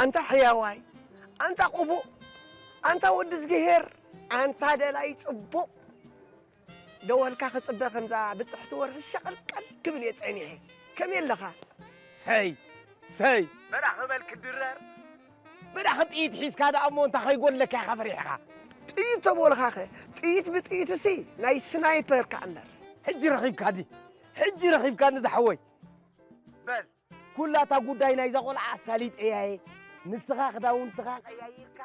ኣንታ ሕያዋይ፣ ኣንታ ቅቡእ፣ ኣንታ ወዲ እዝግሄር፣ ኣንታ ደላይ ጽቡቕ፣ ደወልካ ክጽበ ከምዛ ብጽሕቲ ወርሒ ሸቐልቀል ክብል እየ ጸኒሐ። ከመይ ኣለኻ? ሰይ፣ ሰይ። በዳ ክበል ክድረር። በዳ ጥይት ሒዝካ ደኣ እሞ እንታይ ከይጎድለካ ኢኻ ፈሪሕኻ? ጥይት ተበልኻኸ? ጥይት ብጥይትሲ ናይ ስናይፐር ከኣ እምበር። ሕጂ ረኺብካ ድዩ? ሕጂ ረኺብካኒ ዝሓወይ። በል። ኩላ እታ ጉዳይ ናይዛ ቆልዓ ኣሳሊጠያ እየ። ንስኻ ክዳውንትኻ ቀያይርካ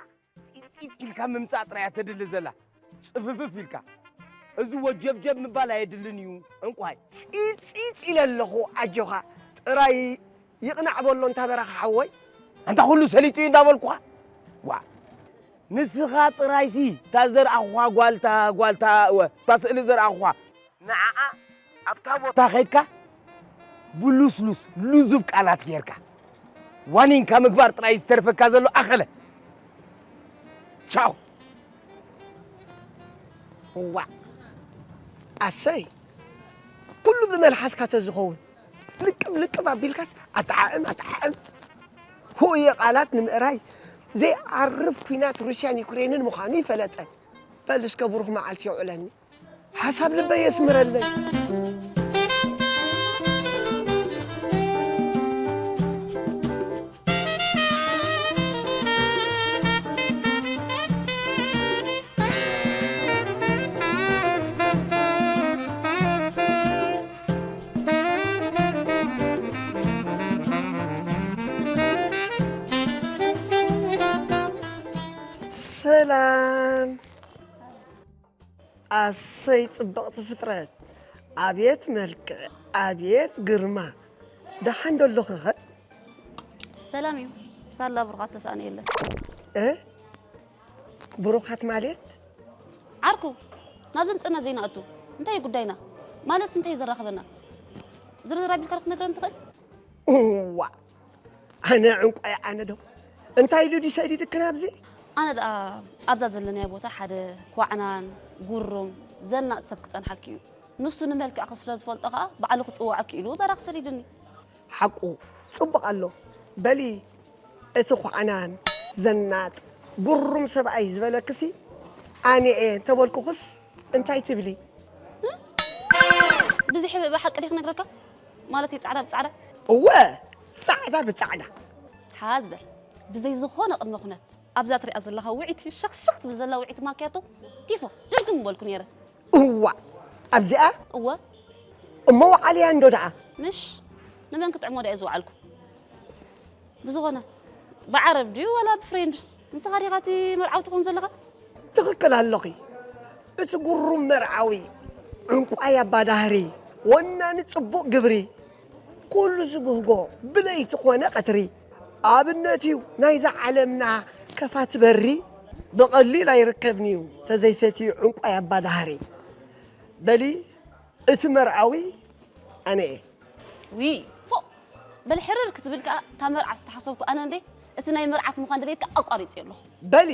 ፂፅፅ ኢልካ ምምፃእ ጥራይ እያ ተድሊ ዘላ። ፅፍፍፍ ኢልካ። እዚ ወጀብጀብ ምባል ኣየድልን እዩ። ዕንቋይ። ፂፅፅ ኢለ ኣለኹ ኣጆኻ። ጥራይ ይቕናዕ በሎ እንታ በራኻ ሓወይ። ኣንታ ኩሉ ሰሊጡ እዩ እንዳበልኩኻ። ዋ። ንስኻ ጥራይሲ እታ ዘርኣኹኻ ጓልታ፣ ጓልታ፣ እወ፣ እታ ስእሊ ዘርኣኹኻ። ንዓኣ ኣብታ ቦታ ከይድካ ብሉስሉስ ልዙብ ቃላት ጌርካ ዋኒንካ ምግባር ጥራይ ዝተርፈካ ዘሎ ኣኸለ። ቻው። ዋ። ኣሰይ። ኩሉ ብመልሓስካ ተዝኸውን። ልቅብ ልቅብ ኣቢልካስ ኣጠዓዕም ኣጠዓዕም። ህኡየ ቃላት ንምእራይ ዘይዓርፍ ኲናት ሩስያን ዩክሬንን ምዃኑ ይፈለጠ። በል እስከ ብሩኽ መዓልቲ የውዕለኒ። ሓሳብ ልበይ የስምረለይ። ሰላም። ኣሰይ ጽብቕቲ ፍጥረት! ኣብየት መልክዕ! ኣብየት ግርማ! ደሓን ዶ ኣለኺኸ? ሰላም እዩ። ሳላ ብሩኻት ተሳእነ የለን። እ? ብሩኻት ማለት? ዓርኩ፣ ናብ ዘምጽእና ዘይንኣቱ። እንታይ እዩ ጉዳይና? ማለትስ እንታይ እዩ ዘራኽበና? ዝርዝር ኣቢልካ ዶ ክትነግረኒ ትኽእል? እዋ! ኣነ ዕንቋይ ኣነ ዶ? እንታይ ኢሉ ድዩ ሰዲድክን ኣብዚ? ኣነ ደኣ ኣብዛ ዘለናዮ ቦታ ሓደ ኳዕናን ጉሩም ዘናጥ ሰብ ክጸንሓኪ እዩ። ንሱ ንመልክዕኪ ስለ ዝፈልጦ ከኣ ባዕሉ ክጽውዓኪ ኢሉ በራኽ ሰዲድኒ። ሓቁ ጽቡቕ ኣሎ። በሊ እቲ ኳዕናን ዘናጥ ጉሩም ሰብኣይ ዝበለክሲ ኣነ እየ እንተበልኩኽስ እንታይ ትብሊ? ብዝሒ ብሓቂ ድየ ክነግረካ? ማለተይ ጻዕዳ ብጻዕዳ? እወ፣ ጻዕዳ ብጻዕዳ። ሓዝ በል። ብዘይ ዝኾነ ቅድመ ኩነት ኣብዛ ትሪኣ ዘለኻ ውዕይቲ ሸኽሸኽ ትብል ዘላ ውዕይቲ ማክያቶ ቲፎ ድርግም ምበልኩ ነይረ። እዋ፣ ኣብዚኣ? እወ። እሞ ወዓልያ እንዶ ደኣ? ምሽ፣ ንመን ክጥዕሞ ደኣ እየ ዝወዓልኩ? ብዝኾነ፣ ብዓረብ ድዩ ዋላ ብፍሬንድስ? ንስኻ ዲኻ እቲ መርዓዊ ትኾን ዘለኻ? ትኽክል ኣለኺ። እቲ ጉሩም መርዓዊ፣ ዕንቋይ ኣባዳህሪ፣ ወናኒ ጽቡቕ ግብሪ፣ ኩሉ ዝብህጎ ብለይቲ ኮነ ቀትሪ። ኣብነት እዩ ናይዛ ዓለምና ከፋቲ በሪ፣ ብቐሊል ኣይርከብን እዩ ተዘይሰትዩ ዕንቋይ ኣባዳህሪ። በሊ፣ እቲ መርዓዊ ኣነ እየ። ውይ፣ ፎእ! በል ሕርር ክትብል ከኣ፣ እታ መርዓ ዝተሓሰብኩ ኣነ እንዴ፣ እቲ ናይ መርዓት ምዃን ድሌትካ ኣቋሪጸዮ ኣለኹ። በሊ፣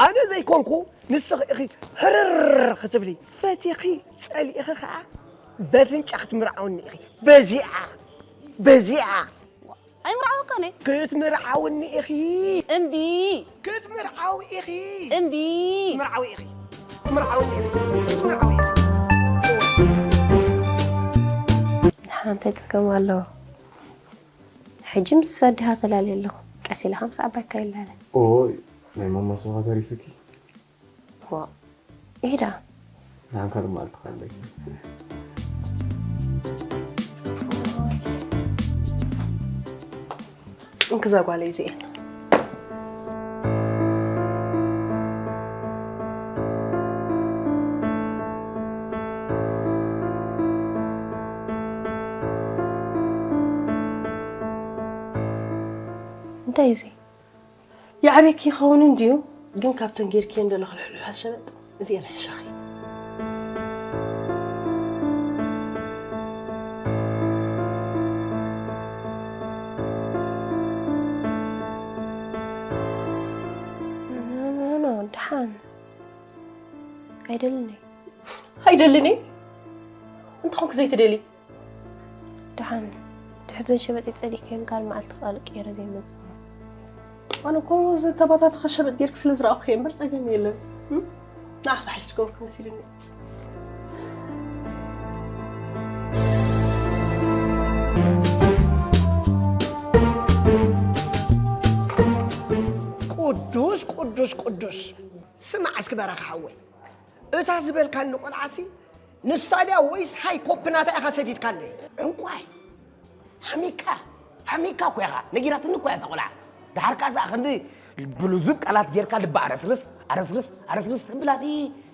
ኣነ ዘይኮንኩ ንስኺ ኢኺ ሕርር ክትብሊ። ፈቲኺ ጸሊእኺ ከኣ በፍንጫ ክትምርዓውኒ ኢኺ። በዚኣ፣ በዚኣ። ኣይምርዓወካን እየ። ክትምርዓውኒ ኢኺ። እምቢ። ክትምርዓዊ ኢኺ። እምቢ። ክትምርዓዊ ኢኺ። ክትምርዓውኒ ኢኺ። ክትምርዓዊ ኢኺ። ንሓ እንታይ ጸገም ኣለዎ? ሕጂ ምስ ኣዲኻ ተላልየ ኣለኹ። ቀስ ኢልኻ ምስ ዓባይካ ይላለ። ኦይ፣ ናይ ማማ ስብኻ ተሪፉኪ? ዋእ፣ ኢዳ። ንዓን ካልእ መዓልቲ ክኣለኪ። እንክዛ ጓለይ እዚኤን። እንታይ እዚ? ይዓብየኪ ይኸውን እንድዩ፣ ግን ካብተን ጌርክየን ዘለኺ ልሕሉሓት ሸበጥ እዚኤን ሕሸኺ። ኖ፣ ኖ፣ ኖ፣ ደሓን። ኣይደልን እየ። ኣይደልን እየ? እንተኾንኩ ዘይትደሊ? ደሓን፣ ድሕሪ ዘን ሸበጢ ጸሊእከን ካልእ መዓልቲ ቃል ቀይረ ዘይመጽእ። ኣነ እኮ ዝተባታተኸ ሸበጥ ጌርክ ስለ ዝረኣኹ እየ እምበር ጸገም የለን። እም? ንዓኻ ሳሕሽ ትገብርኩ መሲልኒ። ቅዱስ፣ ቅዱስ፣ ቅዱስ። ስማዕ እስኪ በረኻ ሓወይ፣ እታ ዝበልካኒ ቆልዓሲ ንሳ ድያ ወይስ ሃይ ኮፕ ናታ ኢኻ ሰዲድካለይ? ዕንቋይ፣ ሓሚካ፣ ሓሚካ እኮ ኢኻ፣ ነጊራትኒ እኮ እያ እታ ቆልዓ። ደሓር ከኣ ክንዲ ብልዙብ ቃላት ጌርካ ልባ ኣረስርስ፣ ኣረስርስ፣ ኣረስርስ ተብላሲ፣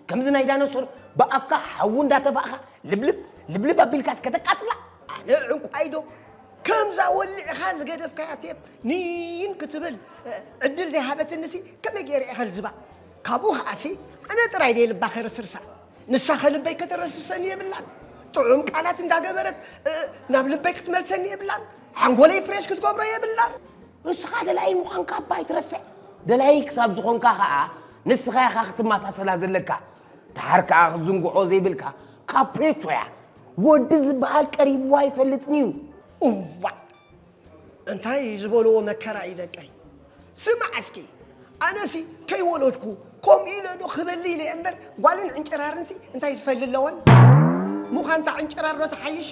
ከምዚ ናይ ዳይኖሶር ብኣፍካ ሓዊ እንዳተፋእኻ ልብልብ፣ ልብልብ ኣቢልካስ ከተቃጽላ። ኣነ ዕንቋይ ዶ ከምዛ ወሊዕኻ ዝገደፍካያ ቴፕ ኒን ክትብል፣ እ፣ ዕድል ዘይሃበትንሲ ከመይ ገይረ እየ ከልዝባ? ካብኡ ከኣሲ ኣነ ጥራይ ድየ ልባ ከረስርሳ። ንሳኸ ልበይ ከተረስርሰኒ የብላን። ጥዑም ቃላት እንዳገበረት፣ እ፣ ናብ ልበይ ክትመልሰኒ የብላን። ሓንጎለይ ፍሬሽ ክትገብሮ የብላን። ንስኻ ደላይ ምዃንካ እባ ኣይትረስዕ። ደላይ ክሳብ ዝኾንካ ኸኣ ንስኻ ኢኻ ክትመሳሰላ ዘለካ። ደሓር ከኣ ክትዝንግዖ ዘይብልካ ካፕሬቶ እያ። ወዲ ዝበሃል ቀሪብዋ ኣይፈልጥን እዩ። እዋእ! እንታይ ዝበልዎ መከራ እዩ ደቀይ። ስማዕ እስኪ፣ ኣነሲ ከይወለድኩ ከምኡ ኢለ ዶ ክበሊ ኢለ እምበር፣ ጓልን ዕንጭራርንሲ እንታይ ዝፈሊ ኣለወን? ምዃንታ ዕንጭራር ዶ ትሓይሽ?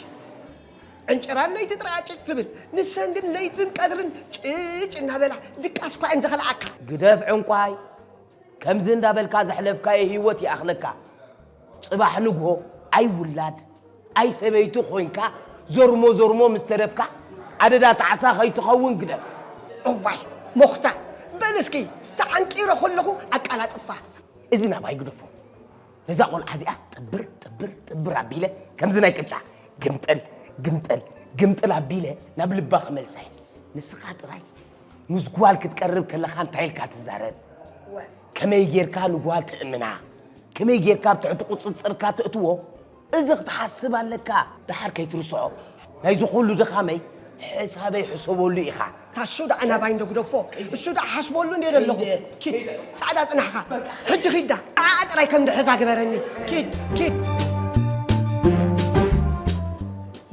ዕንጭራር ለይቲ ጥራይ ኣጭጭ ትብል፣ ንሰን ግን ለይትን ቀትርን ጭጭ እናበላ ድቃስ እኳ እየን ዝኸልኣካ። ግደፍ ዕንቋይ፣ ከምዚ እንዳበልካ ዘሕለፍካዮ ህይወት ይኣኽለካ። ጽባሕ ንግሆ ኣይ ውላድ ኣይ ሰበይቲ ኮይንካ ዘርሞ ዘርሞ ምስ ተረፍካ ኣደዳ ጣዕሳ ከይትኸውን ግደፍ። እዋይ ሞኽታ፣ በል እስኪ ተዓንቂረ ከለኹ ኣቀላጥፋ። እዚ ናባይ ግደፎ። ነዛ ቆልዓ እዚኣ ጥብር ጥብር ጥብር ኣቢለ ከምዚ ናይ ቅጫ ግምጥል ግምጥል ግምጥል ኣቢለ ናብ ልባ ክመልሳ እየ። ንስኻ ጥራይ ምስ ጓል ክትቀርብ ከለኻ እንታይ ኢልካ ትዛረብ? ከመይ ጌርካ ንጓል ትእምና? ከመይ ጌርካ ኣብ ትሕቲ ቁጽጽርካ ተእትዎ? እዚ ክትሓስብ ኣለካ። ደሓር ከይትርስዖ። ናይዚ ኩሉ ድኻመይ ሕሳበይ ሕሰበሉ ኢኻ። ታሱ ደኣ ናባይ እንዶ ግደፎ። እሱ ደኣ ሓስበሉ እንደ ዘለኹ። ከይደ። ኪድ፣ ጻዕዳ ጽናሕኻ። በቃ። ሕጂ ኺዳ። ንዓኣ ጥራይ ከም ድሕዛ ግበረኒ። ኪድ፣ ኪድ።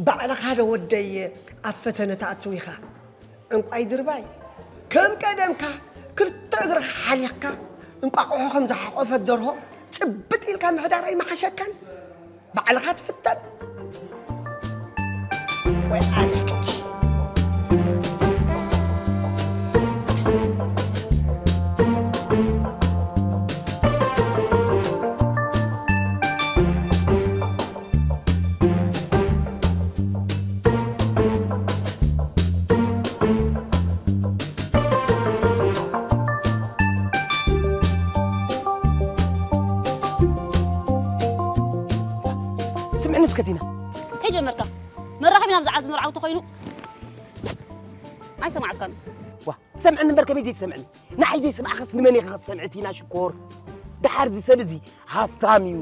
ባዕልኻ ዶ ወደይ ኣብ ፈተነ ትኣቱ ኢኻ? ዕንቋይ ድርባይ፣ ከም ቀደምካ ክልተ እግርኻ ሓሊኽካ እንቋቑሖ ከም ዝሓቖፈት ደርሆ ጭብጥ ኢልካ ምሕዳር ኣይምሓሸካን? ባዕልኻ ትፍተን። ወይ ኣነክቲ። ስምዕኒ እስከ ቲና። እንታይ ጀመርካ? መራኸቢ ናብ ዝዓዝ መርዓዊ ተኾይኑ ኣይሰማዕካን። ዋ፣ ትሰምዕኒ እምበር ከመይ ዘይትሰምዕኒ? ንዓይ ዘይስማዕኸስ ንመን ኢኻ ክትሰምዒ ቲና ሽኮር? ደሓር እዚ ሰብ እዚ ሃፍታም እዩ።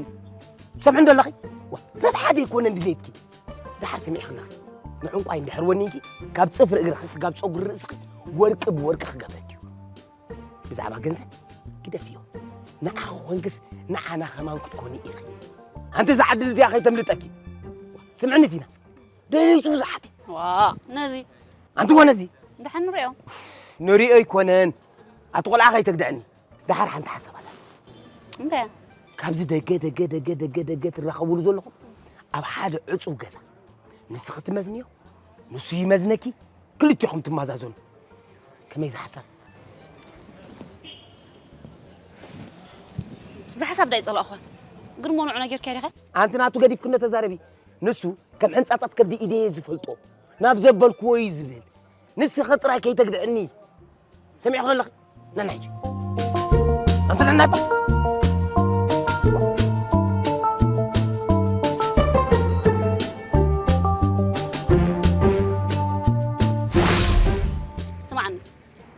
ትሰምዕኒ ዶ ኣለኺ? ዋ፣ ናብ ሓደ ኣይኮነን ድሌትኪ። ደሓር ሰሚዕኺ ኣለኺ። ንዕንቋይ እንድሕር ወኒንኪ፣ ካብ ጽፍሪ እግርኺ ስጋብ ጸጉሪ ርእስኺ ወርቂ ብወርቂ ክገብረኪ እዩ። ብዛዕባ ገንዘብ ግደፍዮ። ንዓኺ ኮንክስ ንዓና ከማን ክትኮኒ ኢኺ። ኣንቲ እዛ ዓዲ እዚኣ ከይተምልጠኪ። ስምዕኒ ቲና፣ ደለይቲ ብዙሓት እዩ። ዋ፣ ነዚ ኣንቲ ኮነ እዚ ድሓን ንሪኦ። ንሪኦ ኣይኮነን። ኣቲ ቆልዓ ከይተግድዐኒ። ደሓር ሓንቲ ሓሳብ ኣላ። እንታይ እያ? ካብዚ ደገ፣ ደገ፣ ደገ፣ ደገ፣ ደገ ትራኸቡሉ ዘለኹም ኣብ ሓደ ዕጹው ገዛ። ንስኺ ትመዝንዮ፣ ንሱ ይመዝነኪ፣ ክልቲኹም ትመዛዘኑ። ከመይ ዝሓሳብ? እዚ ሓሳብ ዳይ ጸላእኹ። ግን ሞንዑ ነገርካ ዲኻ? ኣንቲ ናቱ ገዲፍክኖ ተዛረቢ። ንሱ ከም ሕንጻጻት ከብዲ ኢደየ ዝፈልጦ። ናብ ዘበልክዎ እዩ ዝብል። ንስኺ ጥራይ ከይተግድዕኒ። ሰሚዕኽኒ ኣለኺ? ነና ሕጂ። ኣንቲ ነና እባ። ስማዕኒ፣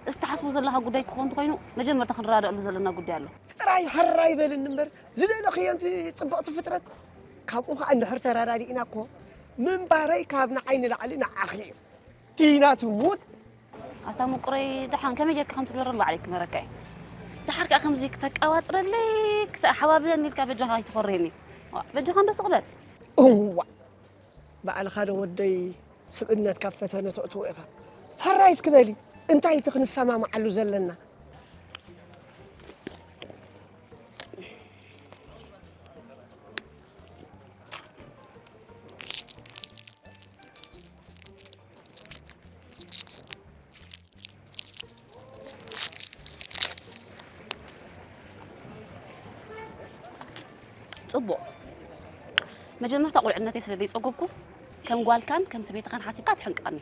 እዚ ትሓስቦ ዘለኻ ጉዳይ ክኸውን እንተኾይኑ፣ መጀመርታ ክንረዳደኣሉ ዘለና ጉዳይ ኣሎ። ጥራይ ሕራይ በልኒ እምበር፣ ዝደለኽዮ ኣንቲ ጽብቕቲ ፍጥረት። ካብኡ ኸኣ እንድሕር ተረዳዲእና እኮ፣ ምንባረይ ካብ ንዓይ ንላዕሊ ንዓኺ እዩ። ቲና ትሙት። ኣታ ምቁረይ፣ ደሓን ከመይ ጌርካ ከም ትግበረኒ ባዕለይ ክመረካ እየ። ደሓር ከኣ ከምዚ ክተቀባጥረለይ፣ ክተሓባብለኒ ኢልካ በጃኻ ኣይትኾርየኒ። ዋ፣ በጃኻ እንዶ ስቕ በል። እዋ፣ ባዕልኻ ዶ ወደይ ስብእነት ካብ ፈተነ ተእትዎ ኢኻ። ሕራይ እስኪ በሊ። እንታይ እቲ ክንሰማምዓሉ ዘለና? ጽቡቕ። መጀመርታ ቁልዕነተይ ስለ ዘይጸገብኩ፣ ከም ጓልካን ከም ሰበይትኻን ሓሲብካ ትሕንቃኒ።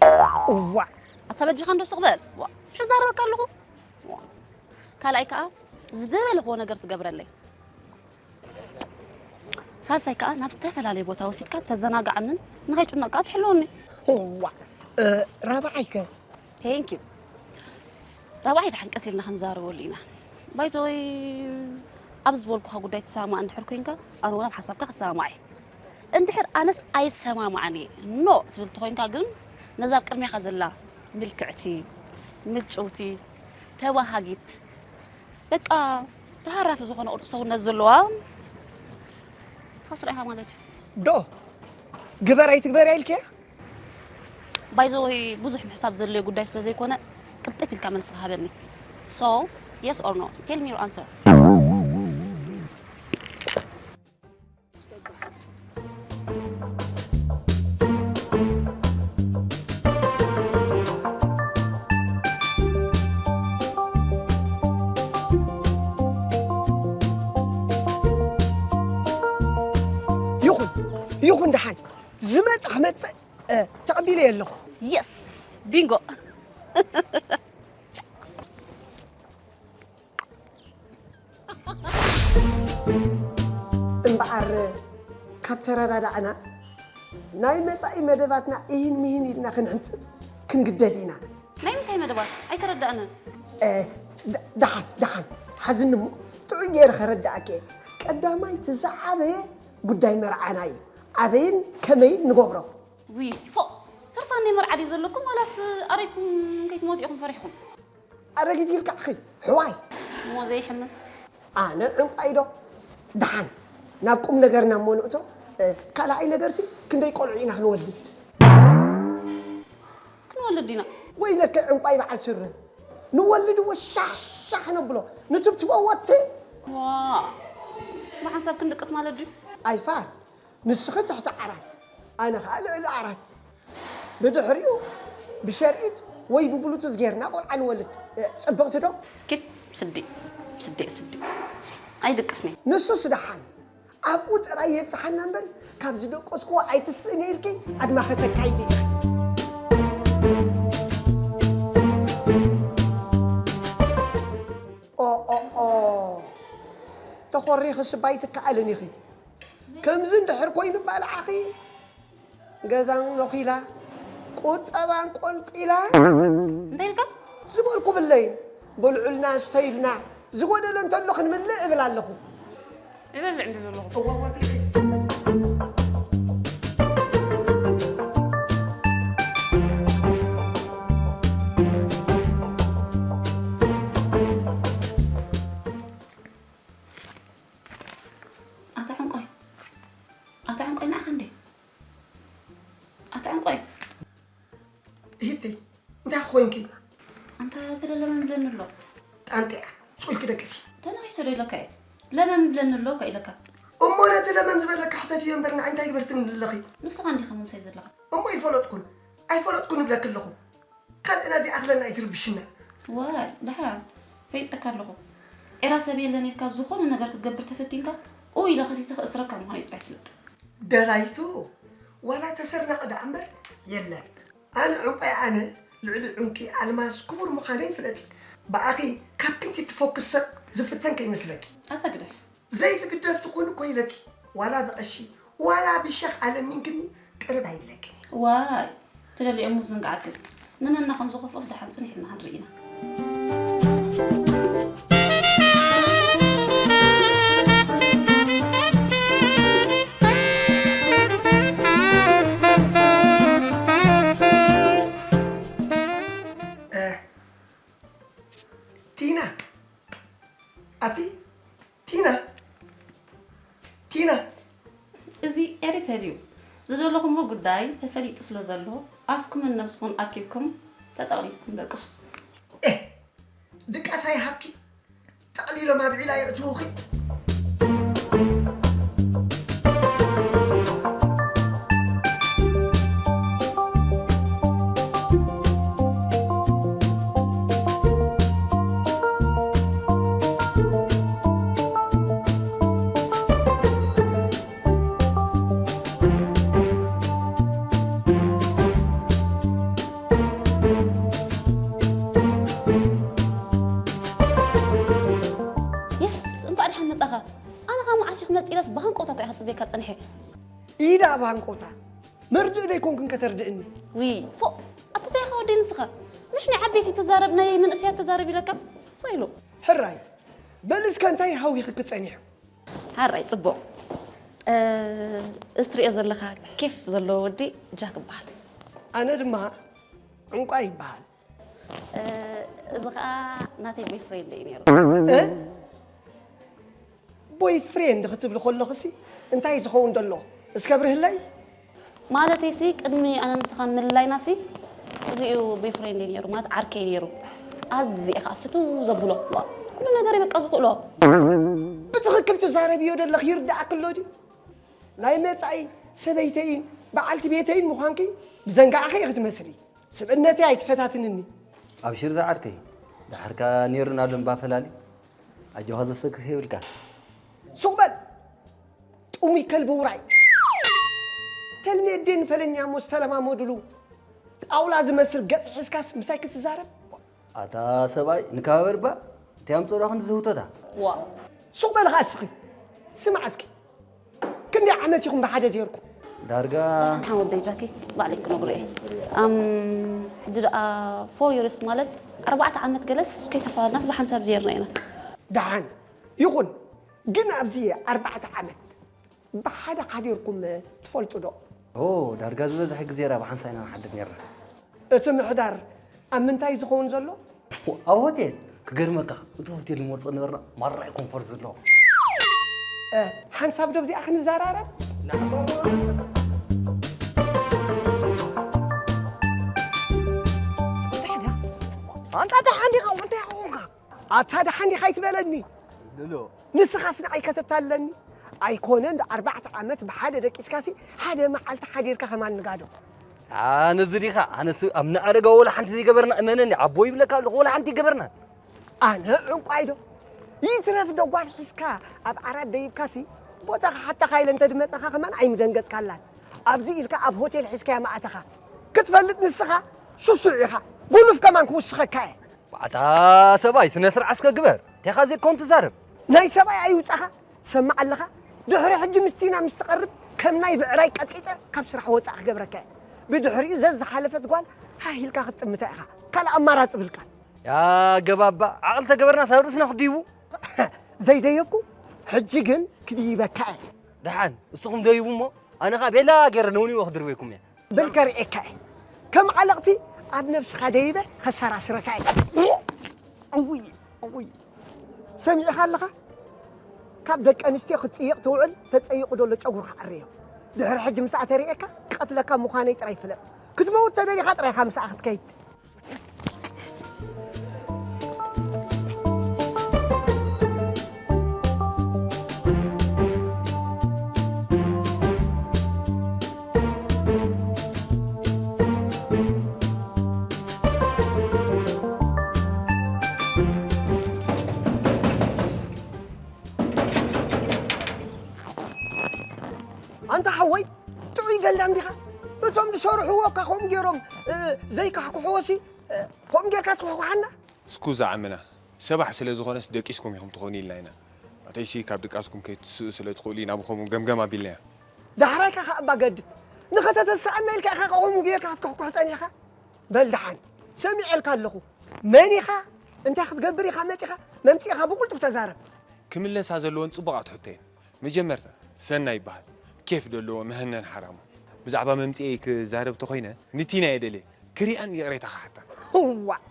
እዋእ! ኣታ በጃኻ እንዶ ስቕ በል። ዋ፣ ሽዛረበካ ኣለኹ። ዋ። ካልኣይ ከኣ ዝደለኽዎ ነገር ትገብረለይ። ሳልሳይ ከኣ ናብ ዝተፈላለየ ቦታ ወሲድካ ተዘናግዓንን ንኸይጭነቕ ከኣ ትሕልወኒ። እዋ፣ እ፣ ራብዓይ ከ? Thank you። ራብዓይ ደሓን ቀስ ኢልና ክንዛረበሉ ኢና። ባይዘወይ ኣብ ዝበልኩኻ ጉዳይ ትሰማማዕ እንድሕር ኮይንካ ኣነ እውን ኣብ ሓሳብካ ክሰማማዕ እየ። እንድሕር ኣነስ ኣይሰማማዕን እየ ኖ ትብል ተኾይንካ ግን ነዛ ኣብ ቅድሜኻ ዘላ ምልክዕቲ፣ ምጭውቲ፣ ተባሃጊት፣ በቃ ተሃራፊ ዝኾነ ቅርጺ ሰውነት ዘለዋ ትኸስራ ኢኻ ማለት እዩ። ዶ ግበር ኣይትግበር ኢልክያ? ባይዘወይ ብዙሕ ምሕሳብ ዘድለዮ ጉዳይ ስለ ዘይኮነ ቅልጥፍ ኢልካ መልሲ ሃበኒ። So yes or no? Tell me your answer. ይኹን ይኹን፣ ደሓን ዝመጽእ ክመጽእ፣ እ፣ ተቐቢለዮ ኣለኹ። የስ፣ ቢንጎ። እምበኣር፣ ካብ ተረዳዳእና፣ ናይ መጻኢ መደባትና እሂን ምሂን ኢልና ክንሕንጽጽ ክንግደድ ኢና። ናይ ምንታይ መደባት? ኣይተረዳእንን። እ፣ ደ-፣ ደሓን፣ ደሓን፣ ሓዝኒ እሞ፣ ጥዑይ ገይረ ከረድኣኪ እየ። ቀዳማይ፣ እቲ ዝዓበየ ጉዳይ መርዓና እዩ። ኣበይን ከመይን ንገብሮ። ውይ፣ ፎእ! ህርፋን ናይ መርዓ ድዩ ዘለኩም? ዋላስ ኣረይኩም ከይትሞቱ ኢኹም ፈሪሕኩም? ኣረጊት ኢልካ ኣኺ፣ ሕዋይ! እሞ ዘይሕምን? ኣነ ዕንቋይ ዶ? ደሓን፣ ናብ ቁም ነገርና እሞ ንእቶ። እ፣ ካልኣይ ነገርሲ፣ ክንደይ ቆልዑ ኢና ክንወልድ? ክንወልድ ኢና። ወይለከ ዕንቋይ በዓል ስረ። ንወልድ እዎ ሻሕ ሻሕ ነብሎ፣ ንትብትቦ ወቲ። ዋ፣ ብሓንሳብ ክንድቅስ ማለት ድዩ? ኣይፋል፣ ንስኺ ትሕቲ ዓራት፣ ኣነ ኸኣ ልዕሊ ዓራት። ብድሕሪኡ ብሸርኢት ወይ ብብሉቱዝ ጌርና ቆልዓ ንወልድ። እ፣ ጽብቕቲ ዶ? ኪድ ስዲ፣ ስዲ፣ ስዲ። ኣይድቅስኒ። ንሱስ ደሓን፣ ኣብኡ ጥራይ የብጽሓና እምበር፣ ካብ ዝደቀስክዎ ኣይትስእን ኢልኪ ኣድማኸ ተካይዲ ኢኺ። ኦ፣ ኦ፣ ኦ። ተኾሪኺ ስባይ ትከኣልን ኢኺ። ከምዚ እንድሕር ኮይኑ ባልዓኺ፣ ገዛን ኖኺላ፣ ቁጠባን ቆልቂላ። እንታይ ኢልካ? ዝበልኩ ብለይ፣ በልዑልና፣ ስተዩልና፣ ዝጎደለ እንተሎ ክንምልእ እብል ኣለኹ። ይበልዕ እንዲ ዘለኹ። እወ፣ እወ፣ ብልዒ። ኣታ ዕንቆይ፣ ኣታ ዕንቆይ፣ ንዓኻ እንዴ? ኣታ ዕንቆይ። እህተይ፣ እንታይ ኮይንኪ? ኣንታ ገለ ለመን ብለኒ ኣሎ። ጣንጢያ፣ ሱቕ ኢልኪ ደቅሲ። ተነኺሰ ዶ ኢለካ እየ? ለመን ብለኒ ኣሎ እኳ ኢለካ። እሞ ነቲ ለመን ዝበለካ ሕተትዮ እምበር ንዓይ እንታይ ግበርትኒ ኣለኺ? ንስኻ እንዲኻ ምምሳይ ዘለኻ። እሞ ኣይፈለጥኩን፣ ኣይፈለጥኩን እብለኪ ኣለኹ። ካልእ ናዚ ኣኽለና ኣይትርብሽና። ዋይ፣ ደሓን ፈይጠካ ኣለኹ። ዒራ ሰብ የለን ኢልካ ዝኾነ ነገር ክትገብር ተፈቲንካ፣ ኡ ኢለ ከሲሰ ክእስረካ ምዃነይ ጥራይ ፍለጥ። ደላይቱ ዋላ ተሰርናቐ ደኣ እምበር የለን። ኣነ ዕንቋይ ኣነ ልዕሊ ዕንቂ ኣልማዝ ክቡር ምዃነይ ፍለጢ። ብኣኺ ካብ ክንዲ ትፈኩስ ሰብ ዝፍተን ከይመስለኪ። ኣታ ግደፍ። ዘይትግደፍ ትኾኒ እኮ ኢለኪ። ዋላ ብቐሺ ዋላ ብሸኽ ኣለሚንክኒ ቅርብ ኣይብለክን እየ። ዋይ፣ ትደልየሙ ዝንግዓክን። ንመና ከም ዝኸፍኦስ ደሓን ጽኒሕ ኢልና ክንርኢ ኢና። እ፣ ቲና፣ ኣቲ ቲና፣ ቲና። እዚ ኤሪተር እዩ። ዝደለኹሞ ጉዳይ ተፈሊጡ ስለ ዘሎ፣ ኣፍኩምን ነብስኹን ኣኪብኩም ተጠቕሊልኩም ደቅሱ። እንታይ ሃብኪ? ጠቕሊሎም ኣብ ዒላ የእትዉኺ። የስ፣ እንኳዕ ደሓን መጻኻ። ኣነ ኸኣ መዓስ ኢኺ መጺእለስ ብሃንቀውታ እኮ እየ ክጽበየካ ጸኒሐ። ኢዳ ብሃንቀውታ መርድእ ደይኮንክን ከተርድእኒ። ዊ፣ ፎእ፣ ኣታ እንታይ ኢኻ ወደይ ንስኻ? ምሽ ናይ ዓበይቲ ተዛረብ ናይ መንእሰያት ተዛረብ ኢለካ? ሰው ኢሉ። ሕራይ፣ በል እስከ እንታይ ሃዊኽኪ ጸኒሑ? ሓራይ ጽቡቕ። እ፣ እዚ ትሪኦ ዘለኻ ኬፍ ዘለዎ ወዲ ጃክ ይበሃል። ኣነ ድማ ዕንቋይ ይበሃል። እ፣ እዚ ኸኣ ናተይ ቦይፍሬንድ እዩ ነይሩ። እ? ቦይ ፍሬንድ ክትብሊ ከለኽሲ እንታይ ዝኸውን ዘሎ እስከ ብርህለይ? ማለተይሲ ቅድሚ ኣነ ንስኻ ምልላይናሲ እዚኡ ቦይፍሬንድ እዩ ነይሩ፣ ማለት ዓርከይ ነይሩ። ኣዝየ ኸኣ ፍትው ዘብሎ፣ ዋ፣ ኩሉ ነገረይ በቃ ዝኽእሎ። ብትኽክል ትዛረብዮ ዘለኽ ይርድኣኪ ኣሎ ድዩ? ናይ መጻኢ ሰበይተይን በዓልቲ ቤተይን ምዃንኪ ብዘንጋዕኺ ኢኺ ትመስሊ። ስብእነተይ ኣይትፈታትንኒ። ኣብሽር ዝዓርከይ፣ ደሓር ከኣ ነይሩና ኣሎ እምባ ፈላሊ። ኣጆኻ ዘሰክፍ የብልካን። ሱቕ በል ጡሙይ ከልቢ ውራይ። ተልሚ ኣዴን ፈለኛ እሞ ዝተለማመዱሉ ጣውላ ዝመስል ገጽ ሒዝካስ ምሳይ ክትዛረብ? ኣታ ሰብኣይ ንከባበር እባ እንታይ ኣምጸእዶ ክንዲ ዝህውተታ። ዋእ። ሱቕ በሊ ኸኣ እስኺ። ስማዕ እስኪ። ክንደይ ዓመት ኢኹም ብሓደ ዜርኩም? ዳርጋ ደሓን ወደይ ጃኪ ባዕለይ ክነግሮ እየ። ኣም ሕጂ ደኣ ፎር ይርስ ማለት ኣርባዕተ ዓመት ገለስ ከይተፈላለናስ ብሓንሳብ ዜርና ኢና። ደሓን ይኹን ግን ኣብዚ ኣርባዕተ ዓመት ብሓደ ሓዲርኩም ትፈልጡ ዶ? ኦ ዳርጋ ዝበዝሐ ግዜ ደኣ ብሓንሳብ ኢና ንሓድር ኔርና። እቲ ምሕዳር ኣብ ምንታይ እዩ ዝኸውን ዘሎ? ኣብ ሆቴል ክገርመካ እቲ ሆቴል ንመርጾ ነበርና ማራ እዩ ኮንፎርት ዘለዎ። ሓንሳብ ዶ ኣብዚኣ ክንዘራረብ? ኣንታ ደሓን ዲኻ እንታይ ኾንካ? ኣታ ደሓን ዲኻ ኣይትበለኒ። ንስኻስ ንዓይ ከተታልለኒ? ኣይኮነ እንዶ ኣርባዕተ ዓመት ብሓደ ደቂስካሲ ሓደ መዓልቲ ሓዲርካ ከማን ንጋዶ። ኣነዚ ዲኻ ኣነስ ኣብ ንኣረጋ ወላ ሓንቲ ዘይገበርና እመነኒ ዓቦ ይብለካ ኣለኹ ወላ ሓንቲ ኣይገበርናን። ኣነ ዕንቋይ ዶ ይትረፍ ዶ ጓል ሒዝካ ኣብ ዓራት ደይብካሲ ቦታ ክሓተኻ ኢለ እንተድመፀኻ ከማን ኣይምደንገፅካላን። ኣብዚ ኢልካ ኣብ ሆቴል ሒዝካያ ምኣተኻ ክትፈልጥ ንስኻ ስሱዕ ኢኻ። ጉኑፍ ከማን ክውስኸካ እየ። ኣታ ሰብኣይ ስነ ስርዓት እስከ ግበር። እንታይ ኢኻ ዘይኮን ትዛረብ? ናይ ሰብኣይ ኣይውጻኻ ትሰምዕ ኣለኻ? ድሕሪ ሕጂ ምስቲና ምስ ትቐርብ ከም ናይ ብዕራይ ቀጥቂጠ ካብ ስራሕ ወጻእ ክገብረካ እየ። ብድሕሪኡ ዘዝሓለፈት ጓል ሃህ ኢልካ ክትጥምታ ኢኻ። ካልእ ኣማራጺ ብልካ። ያ ገባባ ዓቕሊ ተገበርና ሳብ ርእስና ክድይቡ። ዘይደየብኩ ሕጂ ግን ክድይበካ እየ። ደሓን እስኹም ደይቡ እሞ ኣነ ኸኣ ቤላ ገይረ ነውኒዎ ክድርበይኩም እየ። በል ከርእየካ እየ። ከም ዓለቕቲ ኣብ ነብስኻ ደይበ ከሰራስረካ እየ። እውይ እውይ ሰሚዕኻ ኣለኻ? ካብ ደቂ ኣንስትዮ ክትጽይቕ ትውዕል ተጸይቑ ደሎ ጨጉርኻ ኣረዮ። ድሕሪ ሕጂ ምስኣ ተርእየካ ክቐትለካ ምዃነይ ጥራይ ፍለጥ። ክትመውት ተደሊኻ ጥራይ ኢኻ ምስኣ ክትከይድ። ኣንታ ሓወይ ጥዑይ ገልዳም ዲኻ? እቶም ዝሰርሕዎ እካ ከምኡ ገይሮም ዘይካሕኩሕዎሲ ከምኡ ጌርካ ትኹሕኩሓና? ስኩዛ ዓምና ሰባሕ ስለ ዝኾነስ ደቂስኩም ኢኹም ትኾኑ ኢልና ኢና። ኣተይሲ ካብ ድቃስኩም ከይትስኡ ስለ ትኽእሉ ኢና ብኸምኡ ገምገም ኣቢልናዮ። ዳሕራይካ ከኣ እባ ገድድ ንኸተተስኣና ኢልካ ኢኻ ከምኡ ጌርካ ክትኩሕኩሕ ጸኒሕካ? በል ደሓን ሰሚዐልካ ኣለኹ። መን ኢኻ? እንታይ ክትገብር ኢኻ መጺኻ? መምጺእኻ ብቕልጡፍ ተዛረብ። ክምለሳ ዘለወን ጽቡቓት ሕቶ እየን። መጀመርታ ሰናይ ይበሃል። ኬፍ ዶ ኣለዎ መሀነን ሓራሙ። ብዛዕባ መምጽኤይ ክዛረብ ተኾይነ ንቲና እየ ደልየ ክሪኣን ይቕሬታ ክሓታን። እዋእ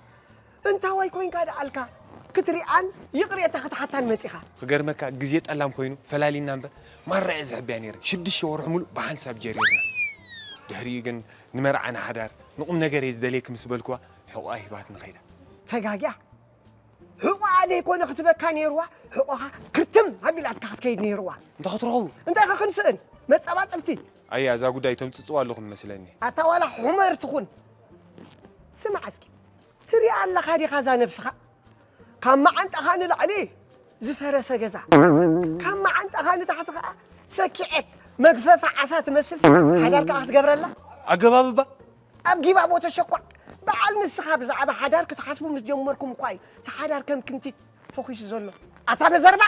እንታዋይ ኮይንካ ደኣልካ ክትሪኣን ይቕሬታ ክትሓታን መጺኻ። ክገርመካ ግዜ ጠላም ኮይኑ ፈላሊና እምበር ማራ እየ ዝሕብያ ነይረ ሽዱሽተ ወርሑ ሙሉእ ብሓንሳብ ጀሪርና ድሕሪኡ ግን ንመርዓ ንሓዳር ንቑምነገር እየ ዝደልየኪ ምስ በልክዋ ሕቖኣ ሂባትኒ ከይዳ። ተጋግያ ሕቆኣ ደይኮነ ክትበካ ነይርዋ። ሕቆኻ ክርትም ኣቢላትካ ክትከይድ ነይርዋ። እንታይ ክትረኽቡ? እንታይ ከ ክንስእን? መጻባጽብቲ። ኣያ፣ እዛ ጉዳይ ተምጽጽዋ ኣለኹም መስለኒ። ኣታ ዋላ ሑመር ትኹን። ስማዕ እስኪ፣ ትሪኣ ኣለኻ ዲኻ እዛ ነብስኻ? ካብ መዓንጣኻ ንላዕሊ ዝፈረሰ ገዛ፣ ካብ መዓንጣኻ ንታሕቲ ኸዓ ሰኪዐት መግፈፊ ዓሳ ትመስል ሓዳር ከኣ ክትገብረላ? ኣገባብባ? ኣብ ጊባቦ ተሸኳዕ። በዓል ንስኻ ብዛዕባ ሓዳር ክትሓስቡ ምስ ጀመርኩም እኳ እዩ እቲ ሓዳር ከም ክንቲት ፈኺሱ ዘሎ። ኣታ መዘርባ!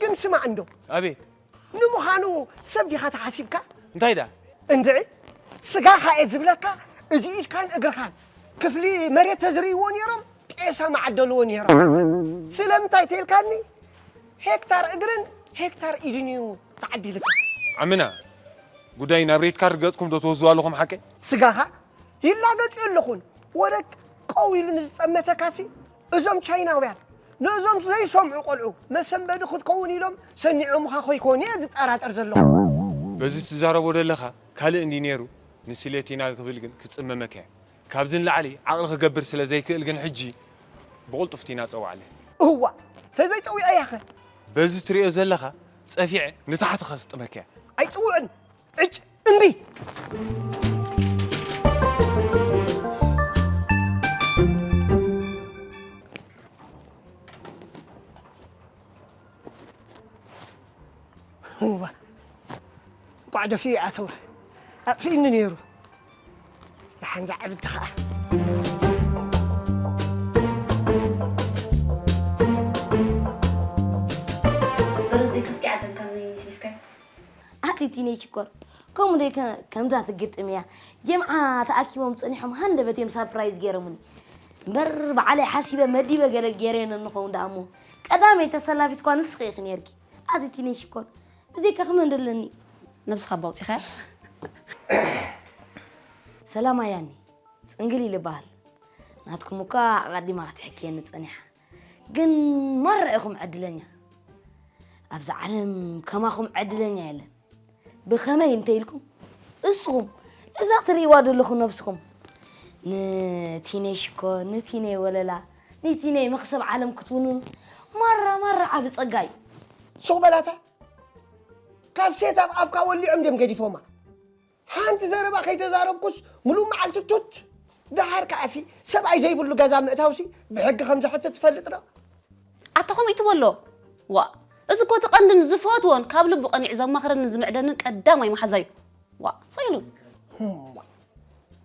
ግን ስማዕ እንዶ። ኣቤት። ንምዃኑ ሰብ ዲኻ ተሓሲብካ? እንታይ ደኣ? እንድዒ፣ ስጋኻ እየ ዝብለካ፣ እዚ ኢድካን እግርኻን ክፍሊ መሬት ተዝርእይዎ ነይሮም፣ ጤሳ ምዓደልዎ ነይሮም። ስለምንታይ ተይልካኒ? ሄክታር እግርን ሄክታር ኢድን እዩ ተዓዲልካ። ዓምና፣ ጉዳይ ናብ ሬድ ካርድ ገጽኩም ዶ ትወስዱ ኣለኹም ሓቀይ? ስጋኻ ይላገጽ ኣለኹን። ወረ ቀው ኢሉ ንዝጸመተካሲ፣ እዞም ቻይናውያን ነዞም ዘይሰምዑ ቆልዑ መሰንበዲ ክትከውን ኢሎም ሰኒዖምኻ ኮይኮን እየ ዝጠራጠር ዘለኹ። በዚ ትዛረቦ ዘለኻ ካልእ እንዲ ነይሩ፣ ንስሌቲና ክብል ግን ክጽመመካ እየ። ካብዚ ንላዕሊ ዓቕሊ ክገብር ስለ ዘይክእል ግን ሕጂ ብቕልጡፍ ቲና ጸውዓለ። እዋ፣ ተዘይጸዊዐ ያኸ? በዚ ትሪኦ ዘለኻ ጸፊዐ ንታሕቲ ከስጥመካ እየ። ኣይጽውዕን። ዕጭ፣ እምቢ። እዋ፣ እንቋዕ ደፊኡ ኣተወ። ኣጥፊእኒ ነይሩ። ደሓን ዝዓብዲ ኸኣ። ብርዚ ከስኪ ዓደን ከም ይሕሊፍካዮ? ኣቲ ቲነይ ሽኮር፣ ከምኡ ደይ ከ-፣ ከምዛ ትግጥም እያ። ጀምዓ ተኣኪቦም ጸኒሖም ሃንደበት እዮም ሳፕራይዝ ገይሮምኒ። እምበር ባዕለይ ሓሲበ መዲበ ገለ ገይረዮ ንኸውን ደኣ እሞ፣ ቀዳመይቲ ተሰላፊት እኳ ንስኺ ኢኺ ነይርኪ። ኣቲ ቲነይ ሽኮር፣ ብዘይካ ክመን ደለኒ? ነብስኻ ኣባ ኣውጺኻያ? ሰላም ኣያኒ፣ ጽንግል ኢሉ ይበሃል። ናትኩም እኳ ኣቐዲማ ክትሕክየኒ ጸኒሓ። ግን ማራ ኢኹም ዕድለኛ። ኣብዚ ዓለም ከማኹም ዕድለኛ የለን። ብኸመይ እንተ ኢልኩም፣ እስኹም እዛ ትርእይዋ ዘለኹም ነብስኹም ንቲነይ ሽኮር፣ ንቲነይ ወለላ፣ ንቲነይ መኽሰብ ዓለም ክትውንኑ ማራ ማራ ዓቢ ጸጋ እዩ። ሱቕ በላታ። ካሴት ኣብ ኣፍካ ወሊዖም ድዮም ገዲፎማ? ሓንቲ ዘረባ ከይተዛረብኩስ ምሉእ መዓልቲ ቱት። ደሓር ከኣሲ ሰብኣይ ዘይብሉ ገዛ ምእታውሲ ብሕጊ ከም ዘሕትት ትፈልጥ ዶ? ኣታ ከምኡ ይትበሎ። ዋ፣ እዚ እኮ እቲ ቀንድን ዝፈትዎን ካብ ልቡ ቀኒዑ ዘማኽረንን ዝምዕደንን ቀዳማይ መሓዛዩ። ዋ፣ ሰኢሉ። ህም፣ ዋ።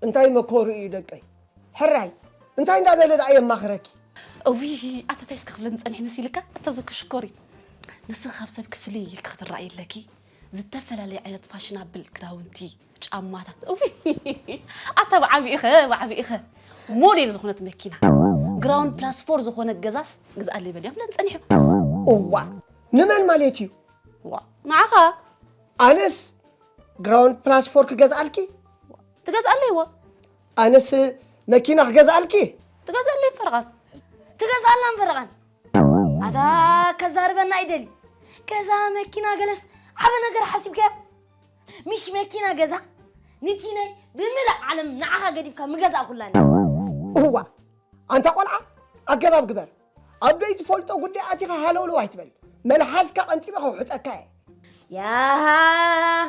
እንታይ መኮሩ እዩ ደቀይ? ሕራይ፣ እንታይ እንዳበለ ደኣ የማኽረኪ? እውይ፣ ኣታ እንታይ እስከ ክብለኒ ጸኒሑ መሲልካ? ኣታ ዝኩ ሽኮሪ። ንስኺ ካብ ሰብ ክፍሊ ኢልኪ ክትረኣይ ኣለኪ። ዝተፈላለየ ዓይነት ፋሽናብል ክዳውንቲ፣ ጫማታት። እውይ፣ ኣታ ብዓቢኢኸ፣ ብዓቢኢኸ። ሞዴል ዝኾነት መኪና፣ ግራውንድ ፕላስ ፎር ዝኾነ ገዛስ ግዝኣለይ በልዮ ክብለኒ ጸኒሑ። እዋ፣ ንመን ማለት እዩ? ዋ፣ ንዓኻ። ኣነስ ግራውንድ ፕላስ ፎር ክገዝኣልኪ? ትገዝኣለይ ዋ። ኣነስ መኪና ክገዝኣልኪ? ትገዝኣለይ ፈረቓን። ትገዝኣላን ፈረቓን። ኣታ ከዛርበና ይደሊ። ገዛ፣ መኪና፣ ገለስ ዓቢ ነገር ሓሲብካዮ? ምሽ መኪና፣ ገዛ፣ ንቲነይ ብምልእ ዓለም ንዓኻ ገዲፍካ ምገዛእኩላኒ። እዋ፣ ኣንታ ቆልዓ፣ ኣገባብ ግበር። ኣብ ዘይትፈልጦ ጉዳይ ኣቲኻ ሃለውለው ኣይትበል። መልሓስካ ቀንጢበ ከውሕጠካ እየ። ያሃ፣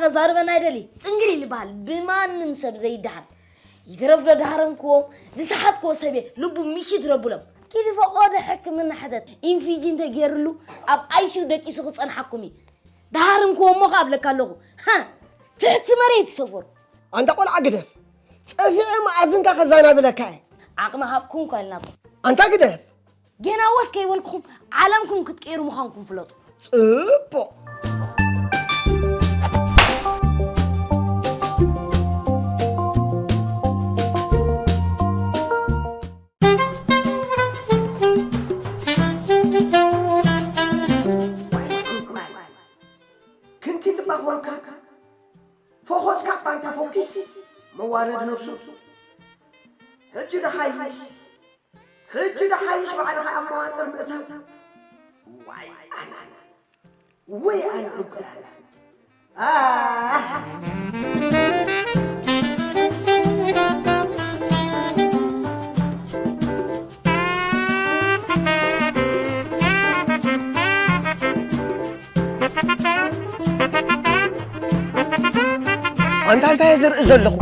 ከዛርበና ይደሊ። ጽንግል ይልበሃል። ብማንም ሰብ ዘይደሃል። ይትረፍ ዶ ደሃረንክዎም፣ ዝሰሓትክዎ ሰብ እየ። ልቡ ምሽት ረቡሎም። ኪዲ ፈቐዶ ሕክምና ሕተት። ኢንፊጅን ተገይርሉ ኣብ ኣይ ሲ ዩ ደቂሱ ክጸንሓኩም እዩ። ደሃረንክዎ እሞ ከኣ እብለካ ኣለኹ። ሃ፣ ትሕቲ መሬት ሰፈሩ። ኣንታ ቆልዓ ግደፍ። ጸፊዐ መኣዝንካ ከዛናብለካ እየ። ዓቕሚ ሃብኩም እኳ ኢልናኩም። ኣንታ ግደፍ። ጌና ወስ ከይበልኩኹም ዓለምኩም ክትቀይሩ ምዃንኩም ፍለጡ። ጽቡቕ። ክንቲት እባ ኾንካ፣ ፈኾስካ ቃንታ ፎኪስ፣ መዋረድ ነብሱ። ሕጂ ደሓይሽ፣ ሕጂ ደሓይሽ ባዕልኻ ኣብ መዋጥር ምእታው። ዋይ ኣነ፣ ወይ ኣነ ዕቡይ ኣነ። ኣህ! ኣንታ እንታይ እየ ዝርኢ ዘለኹ?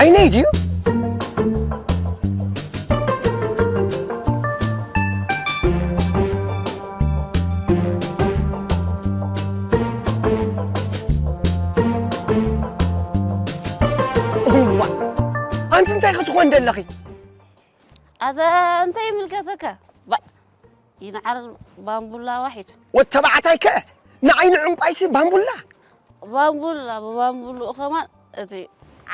ዓይነይ ድዩ? እዋ፣ ኣንቲ እንታይ ክትኾን ደለኺ? ኣታ እንታይ ይምልከተካ? ባእ፣ ይንዓል ባምቡላ ዋሒድ። ወድ ተባዕታይ ከ ንዓይ ንዕንቋይሲ ባምቡላ? ባምቡላ ብባምቡልኡ ከማን እቲ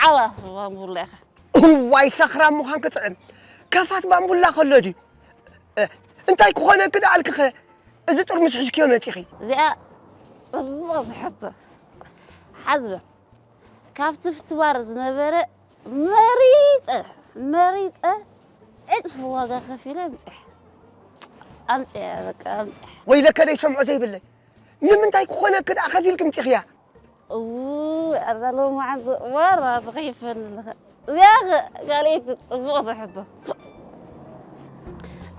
ዓዋስ ባምቡላ ኢኻ። እዋይ ሰኽራም ምዃን ክጥዕም። ከፋት ባምቡላ ከሎ ድዩ? እ፣ እንታይ ክኾነኪ ደኣልኪኸ? እዚ ጥርሙስ ሒዝክዮ መጺኺ? እዚኣ ጽቡቕ ሕቶ። ሓዝበ። ካብቲ ፍትባር ዝነበረ መሪጸ፣ መሪጸ ዕጽፊ ዋጋ ከፊለ ኣምጽያ። ኣምጽያ፣ በቃ ኣምጽያ። ወይለከ ደይ ሰምዖ ዘይብለይ። ንምንታይ ክኾነኪ ደኣ ከፊልኪ ምጺኽያ? እዉ፣ ኣዛ ሎማዓንቲ ዋራ ትኸይፈኒ ኣለኻ። እዚኣ ኸ ካልኣይቲ ጽቡቕ ትሕቶ።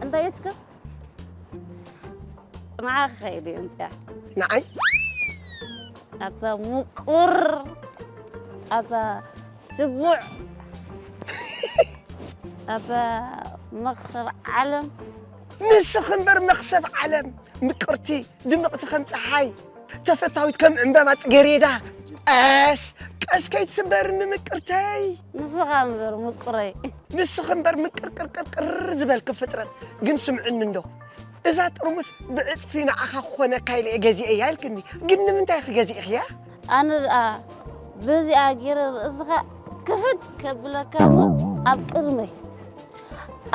እንታይ እስከ? ንዓኻ ከይደ እየ ኣምጽያ። ንዓይ? ኣታ ምቁር፣ ኣታ ሽቡዕ፣ ኣታ መኽሰብ ዓለም። ንስኺ እምበር መኽሰብ ዓለም፣ ምቅርቲ፣ ድምቕቲ ከም ጸሓይ፣ ተፈታዊት ከም ዕምባባ ጽጌሬዳ። ቀስ፣ ቀስ ከይትስበርኒ ምቅርተይ። ንስኻ እምበር ምቁረይ። ንስኺ እምበር ምቅርቅርቅርቅር ዝበልኪ ፍጥረት። ግን ስምዕኒ እንዶ፣ እዛ ጥርሙስ ብዕጽፊ ንዓኻ ክኾነካ ኢለ እየ ገዚኤያ ኢልክኒ። ግን ንምንታይ ኢኺ ገዚእኽያ? ኣነ ደኣ በዚኣ ገይረ ርእስኻ ክፍት ከብለካ እሞ ኣብ ቅድመይ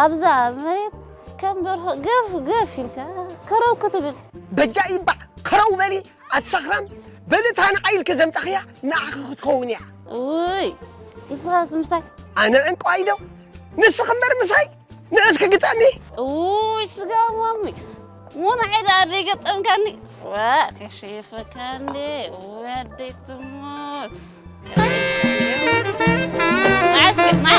ኣብዛ መሬት ከም ደርሆ ገፍ ገፍ ኢልካ ከረው ክትብል። በጃ ይባዕ ከረው በሊ ኣቲ ሰኽራም፣ በሊ እታ ንዓይ ኢልኪ ዘምጻኽያ ንዓኺ ክትከውን እያ። ውይ ንስኻስ ምሳይ? ኣነ ዕንቋይ ዶ? ንስኺ እምበር ምሳይ? ንዑ እስኪ ግጠሚ። ውይ ስጋ ማሚ፣ ሞን ዓይዳ ኣደይ ገጠምካኒ። ዋ ከሸፈካ እንዴ። ውይ ኣደይ ትሞት። ንዓ እስኪ ንዓ።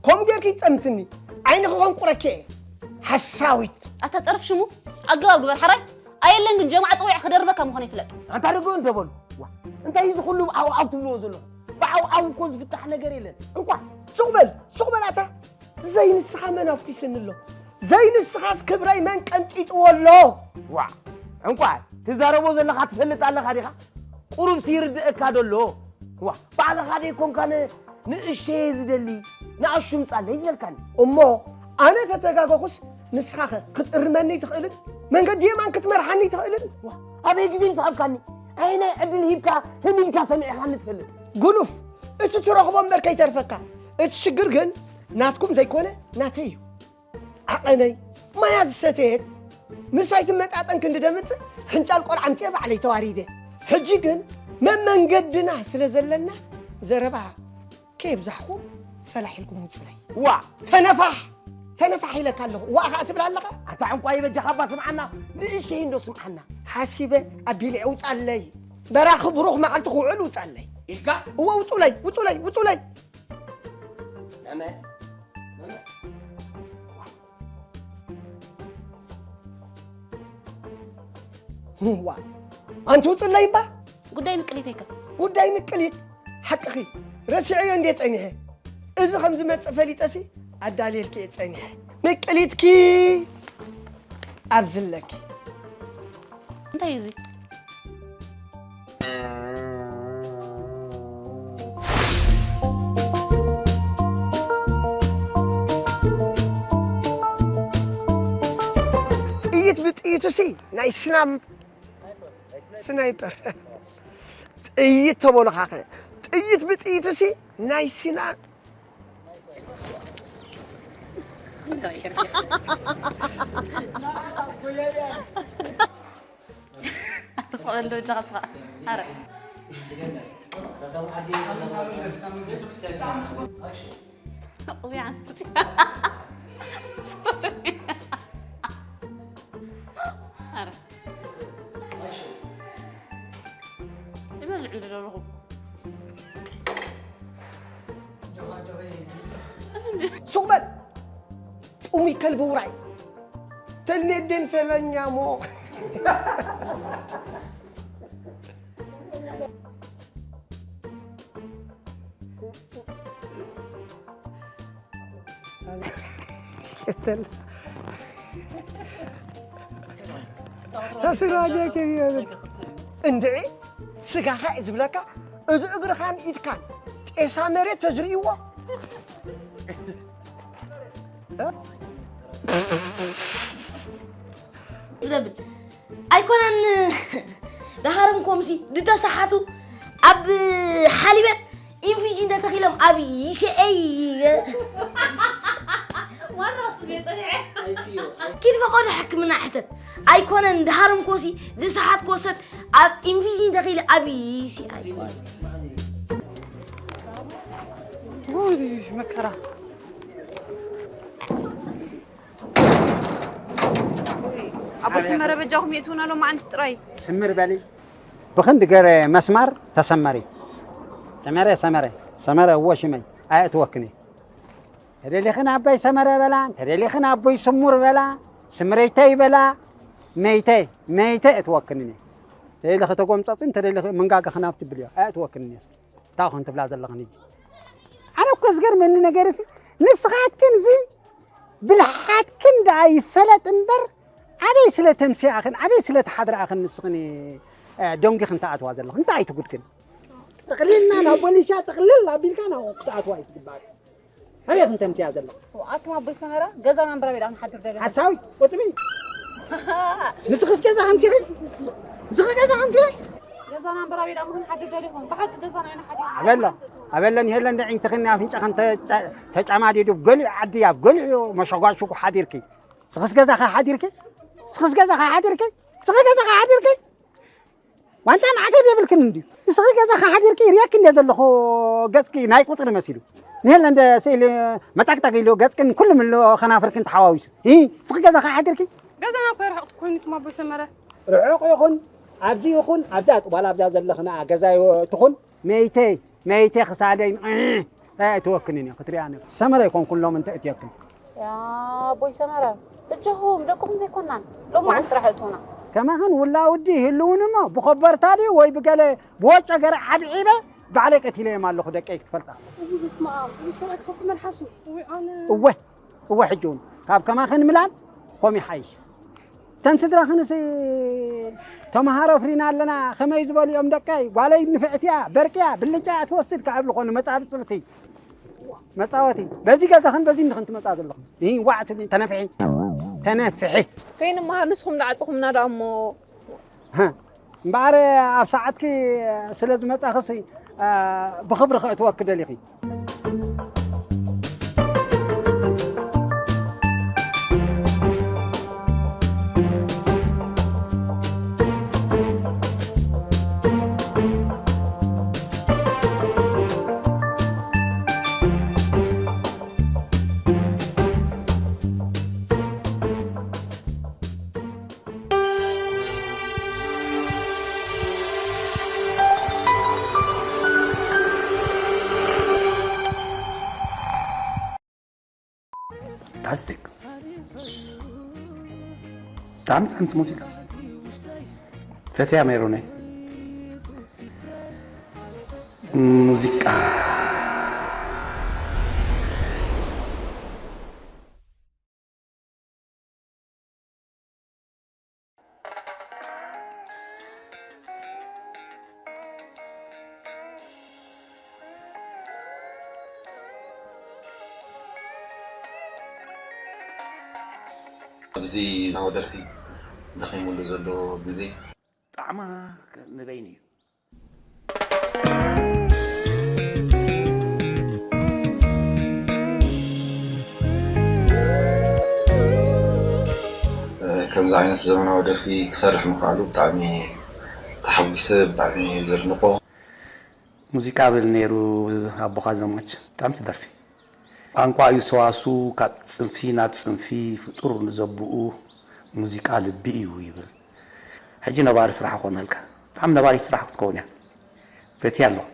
ከምኡ ጌርኪ ይጸምትኒ። ዓይንኺ ከንቁረኪ እየ። ሓሳዊት። ኣታ ጸርፍ ሽሙ ኣገባብ ግበር ሓራይ። ኣየለን ግን ጀማዓ ጸዊዐ ክደርበካ ምዃኑ ይፍለጥ። ኣንታ ርግኦ እንተ በሉ። ዋ፣ እንታይ እዚ ኩሉ ብዓው ዓው ትብልዎ ዘለኹም? ብዓው ዓው እኮ ዝፍታሕ ነገር የለን። እንቋዕ ሱቕ በል፣ ሱቕ በል ኣታ። ዘይንስኻ መን ኣፍኲስኒ ኣሎ? ዘይንስኻስ ክብረይ መን ቀንጢጥዎ ኣሎ? ዋ፣ እንቋዕ ትዛረቦ ዘለኻ ትፈልጥ ኣለኻ ዲኻ? ቁሩብሲ ይርድኣካ ዶ ኣሎ? ዋ፣ ባዕልኻ ደይኮንካ ን-፣ ንእሸየ ዝደሊ፣ ንኣሹ ምጻለይ ዝበልካኒ። እሞ ኣነ ተተጋገኹስ ንስኻኸ ክትእርመኒ ትኽእልን መንገዲ የማን ክትመርሓኒ ትኽእልን? ዋ፣ ኣበይ ግዜ ምሰሓብካኒ? ኣየናይ ዕድል ሂብካ ህም ኢልካ ሰሚዕኻኒ ትፈልጥ? ጉኑፍ፣ እቲ ትረኽቦ እምበር ከይተርፈካ። እቲ ሽግር ግን ናትኩም ዘይኮነ ናተይ እዩ። ዓቐነይ ማያ ዝሰተየት ምሳይ ትመጣጠን ክንዲ ደምጽእ ሕንጫል ቆልዓ ኣምጺኤ ባዕለይ ተዋሪደ። ሕጂ ግን መመንገድና ስለ ዘለና ዘረባ ከየብዛሕኩም ሰላሕ ኢልኩም ውጹለይ። ዋ! ተነፋሕ! ተነፋሕ ኢለካ ኣለኹ። ዋእ ኸኣ ትብል ኣለኻ? ኣታ ዕንቋይ በጃኻ እባ ስምዓና፣ ንእሽተይ እንዶ ስምዓና። ሓሲበ ኣቢለ ውጻለይ። በራኺ ብሩኽ መዓልቲ ክውዕል ውጻለይ። ኢልካ? እወ ውጹለይ፣ ውጹለይ፣ ውጹለይ። መመት? መመት? ዋ! ኣንቲ ውጽለይ እባ። ጉዳይ ምቅሊተይ ከ? ጉዳይ ምቅሊት? ሓቅኺ፣ ረሲዐዮ እንድየ ጸኒሐ። እዚ ከም ዝመጽእ ፈሊጠሲ ኣዳልየልኪ እየ ጸኒሐ። ምቅሊትኪ ኣብዚ ኣለኪ። እንታይ እዩ እዚ? ጥይት ብጥይቱሲ ናይ ስናም-፣ ስናይፐር። ጥይት ተበሉኻኸ? ጥይት ብጥይቱሲ ናይ ሲና-፣ ስቕ በል ዶ እጃኻ ስኻ። ኣረ። ውይ፣ ኣንቲ። ኣረ። ሱቕ በል። ጥሙይ ከልቢ ውራይ። ተልሜዴን ፈለኛ ሞ። ታስራጀ ከቢበ። እንድዒ፣ ስጋኻ እዩ ዝብለካ፣ እዚ እግርኻን ኢድካን ጤሳ መሬት ተዝርእይዎ። ዝደብል ኣይኮነን። ደሃርም ኮምሲ ዝተሰሓቱ ኣብ ሓሊበት ኢንፊጂ እንተተኺሎም ኣብ ይስኤይ። ኪድ ፈቐዶ ሕክምና ሕተት ኣይኮነን። ደሃርም ኮሲ ዝሰሓት ኮሰት ኣብ ኢንፊጂ እንተኺለ ኣብ ይስኤይ። ውይ፣ መከራ። ኣቦይ ሰመረ በጃኹም የእትውና ሎማዓንቲ ጥራይ። ስምር በሊ። ብኽንዲ ገረ መስማር ተሰመሪ። ሰመረ፣ ሰመረ፣ ሰመረ፣ እወ ሽመይ። ኣየእትወክን እየ። ተደሊኽን ኣቦይ ሰመረ በላ፣ ተደሊኽን ኣቦይ ስሙር በላ፣ ስምረይተይ በላ፣ መይተ፣ መይተ እትወክንን እየ። ተደሊኺ ተጎምፀፂ፣ እንተደሊኺ ምንጋግኽን ኣብቲ ብልዮ። ኣየእትወክንን እየ። እንታይ ኮን ትብላ ዘለኽን ሕጂ? ኣነ እኮ ዝገርመኒ ነገር እሲ፣ ንስኻትክን እዚ ብልሓትክን ደኣ ይፈለጥ እምበር፣ ኣበይ ስለ ተምሲኣኽን፣ ኣበይ ስለ ተሓድራኣኽን ንስኽን፣ እ፣ ደንጒኽን ትኣትዋ ዘለኽን? እንታይ እዩ እቲ ጉድክን? ጥቕሊልና ናብ ቦሊስያ ጥቕልል ኣቢልካ ናብኡ ክትኣትዋ እዩ ትግባእ። ኣበይ ክንተምትያ ዘለኹ? ኣቱም ኣቦይ ሰመረ፣ ገዛና እምበር ኣበይ ደኣ ክንሓድር ደሊኹም? ሓሳዊ፣ ቁጥቢ። ንስኽስ ገዛ ከምቲ ኢኺ? ንስኺ ገዛ ከምቲ ኢኺ? ገዛና እምበር ኣበይ ደኣ ክንሓድር ደሊኹም? ብሓቂ ገዛና ኣይንሓድር። ኣበሎ፣ ኣበሎ፣ ንሄለን ዶ ዒንትኽን ኣፍንጫኽን ተ-፣ ተ-፣ ተጫማዲዱ፣ ኣብ ገሊኡ ዓዲ፣ ኣብ ገሊኡ መሸጓሽጉ ሓዲርኪ። ንስኽስ ገዛኻ ሓዲርኪ? ንስኽስ ገዛኻ ሓዲርኪ? ንስኺ ገዛኻ ሓዲርኪ? ዋንታ ማዕተብ የብልክን እንድዩ። ንስኺ ገዛኻ ሓዲርኪ ይርእየኪ እንደ ዘለኹ ገጽኪ ናይ ቁጽሪ መሲሉ። ንሄለ እንደ ስእሊ መጣቅጣቅ ኢሉ ገጽክን ኩሉ ምሎ ኸናፍርክን ተሓዋዊሱ። እ፣ ንስኺ ገዛኻ ሓዲርኪ? ገዛና እኮ ርሑቕ ኮይኑ ትማ ኣቦይ ሰመረ። ርሑቕ ይኹን፣ ኣብዚ ይኹን፣ ኣብዛ ዋላ ኣብዛ ዘለኽና ገዛ ዮ-፣ ትኹን፣ መይተይ፣ መይተይ ክሳደይ፣ እ፣ ኣይትወክንን እየ፣ ክትሪኣኒ። ሰመረ ኣይኮንኩን ሎሚ እንተ እትየክን። ያ ኣቦይ ሰመረ፣ በጃኹም ደቅኹም ዘይኮናን፣ ሎማዓንቲ ጥራሕ እእትዉና። ከማኽን ውላውዲ ይህልውን እሞ፣ ብኾበርታ ድዩ ወይ ብገለ ብወጮ ገረ ዓብዒበ ባዕለይ ቀቲለዮም ኣለኹ ደቀይ ክትፈልጣ። እይ በስመ ኣብ፣ እይ ሰብኣይ ክኸፍ መልሓሱ። እወ፣ እወ ሕጂ እውን ካብ ከማኽን ምላል ኮም ይሓይሽ። እተን ስድራኽንሲ ተምሃሮ ኣፍሪና ኣለና፣ ከመይ ዝበሉ እዮም ደቀይ? ጓለይ ንፍዕቲ እያ፣ በርቂ እያ፣ ብልጫ እያ ትወስድ ካብ ዝኾኑ መጻብጽብቲ መጻወቲ። በዚ ገዛኽን በዚ እንድኽን ትመጻ ዘለኹም። ይህ ዋዕ ትብሊ፣ ተነፍሒ፣ ተነፍሒ። ከይንመሃር ንስኹም ደዓጽኹምና ደኣ እሞ። ሃ፣ እምበኣር ኣብ ሰዓትኪ ስለ ዝመጻኽሲ፣ አ፣ ብኽብሪ ከእትወኪ ደሊኺ። ፋንታስቲክ። ብጣዕሚ ጥዕምቲ ሙዚቃ። ፈትያ ሜሮነይ። ሙዚቃ። ኣብዚ ናወ ደርፊ ደኺሙሉ ዘሎ ግዜ ጣዕማ ንበይኑ እዩ። ከምዚ ዓይነት ዘመናዊ ደርፊ ክሰርሕ ምኽኣሉ ብጣዕሚ ተሓጒሰ፣ ብጣዕሚ ዘድንቖ። ሙዚቃ ብል ነይሩ ኣቦኻ ዘማች፣ ብጣዕሚ ትደርፊ። ቋንቋ እዩ ሰዋስው፣ ካብ ጽንፊ ናብ ጽንፊ ፍጡር ንዘብኡ ሙዚቃ ልቢ እዩ ይብል። ሕጂ ነባሪ ስራሕ ኮነልካ፣ ብጣዕሚ ነባሪት ስራሕ ክትከውን እያ። ፈትያ ኣለኹ።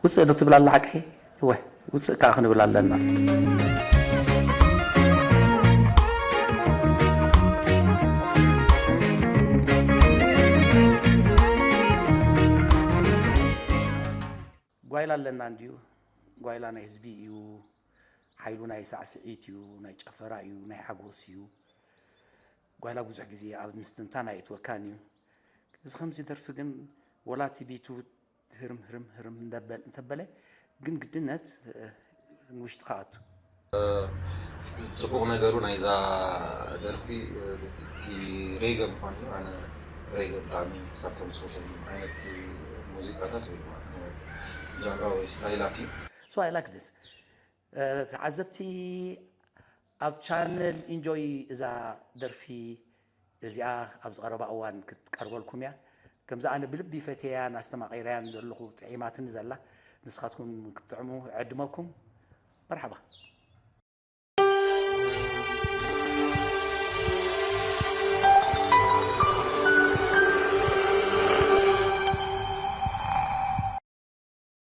ውፅእ ዶ ትብል ኣላ ሓቀይ? እወ፣ ውፅእ ከዓ ክንብል ኣለና። ጓይላ ኣለና እንድዩ። ጓይላ ናይ ህዝቢ እዩ። ሓይሉ ናይ ሳዕስዒት እዩ፣ ናይ ጨፈራ እዩ፣ ናይ ሓጎስ እዩ። ጓይላ ብዙሕ ግዜ ኣብ ምስትንታን ኣይእትወካን እዩ። እዚ ከምዚ ደርፊ ግን ወላ እቲ ቢቱ ህርም ህርም ህርም እንደበል እንተበለ ግን ግድነት ንውሽጥኻ ኣቱ። ፅቡቕ ነገሩ ናይዛ ደርፊ እቲ ሬገ ምኳኑ እዩ። ኣነ ሬገ ብጣዕሚ ካብቶም ዝፈትዎም ዓይነት ሙዚቃታት ወይ ድማ ጃንራ ወይ ስታይላት እዩ። So I like this። ተዓዘብቲ ኣብ ቻነል ኢንጆይ እዛ ደርፊ እዚኣ ኣብ ዝቐረባ እዋን ክትቀርበልኩም እያ። ከምዚ ኣነ ብልቢ ፈትየያን ኣስተማቒረያን ዘለኹ ጥዒማትኒ ዘላ ንስኻትኩም ክትጥዕሙ ዕድመኩም። መርሓባ።